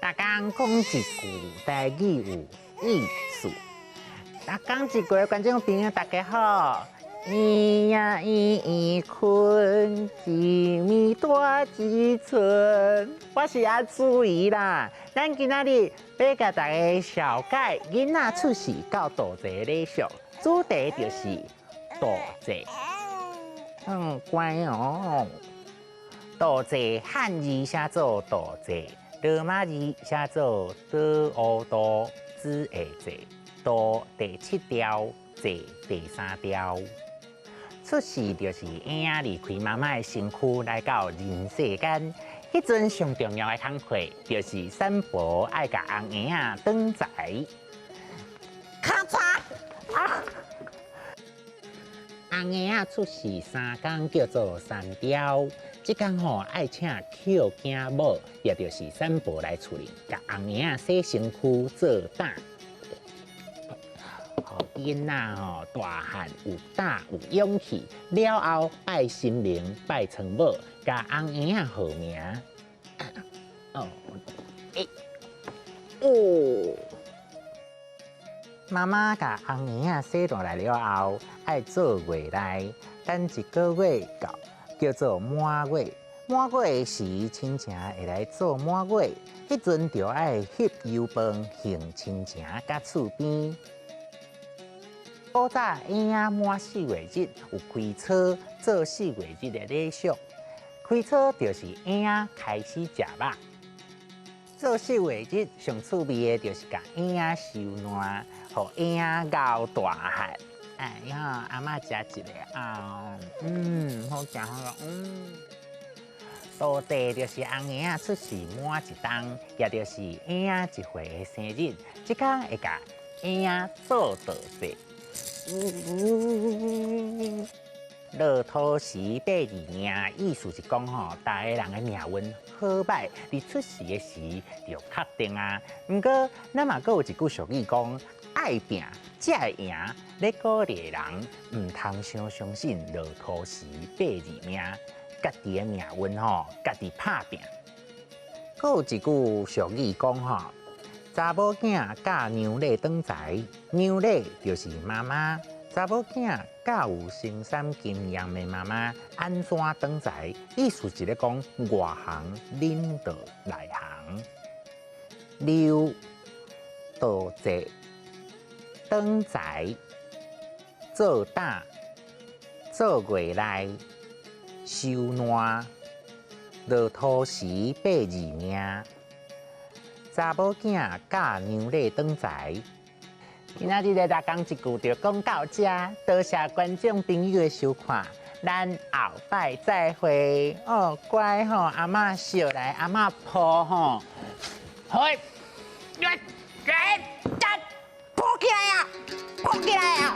逐工講一句台語有意思。逐工一句的觀眾朋友，大家好。圓仔圓圓睏，一暝大一寸。我是阿朱姨啦。咱今仔日欲共大家紹介囡仔出世到道祭禮俗，主題就是道祭。乖哦。道祭漢字寫做道祭，羅馬字寫做倒烏道子下祭，道第七調，祭第三調。出世就是嬰仔離開媽媽的身軀來到人世間，彼陣上重要的工課就是產婆愛共紅嬰仔轉財。咔嚓啊！紅嬰仔出世三工叫做三朝，這工吼愛請抾囝某，也就是產婆來厝裡，共紅嬰仔洗身軀做膽。予囡仔吼大漢有膽有勇氣，了後拜神明拜倉母，共紅嬰仔號名。哦，欸，哦，媽媽共紅嬰仔洗落來了後，愛做月內，等一個月到，叫做滿月。滿月的時，親情會來做滿月，彼陣就愛翕油飯還親情佮厝邊。古早嬰仔滿四月日有開初做四月日的禮俗，開初就是嬰仔開始食肉。做四月日上趣味的就是共嬰仔收爛，予嬰仔𠢕大漢。哎呀，阿嬤食一个啊，好食好食，道祭就是紅嬰仔出世滿一冬，也就是嬰仔一歲的生日，這工會共嬰仔做道祭。落土時八字命，意思是講吼，逐个人的命運好䆀，佇出世的時就確定啊。毋過，咱嘛閣有一句俗語講：愛拚才會贏。咧鼓勵人毋通傷相信落土時八字命，家己的命運吼，家己拍拚。閣有一句俗語講吼，查某囝教娘嬭轉財，娘嬭就是媽媽。查某囝教有生產經驗的媽媽按怎轉財？意思是咧講外行領導內行。溜道祭轉財做膽做月內收爛落土時八字命。查某囝教娘嬭轉財。今仔日的逐工一句就講到這，多謝觀眾朋友的收看，咱後擺再會。哦，乖吼，阿嬤笑來，阿嬤抱吼，好，來來，抱起來啊，抱起來啊！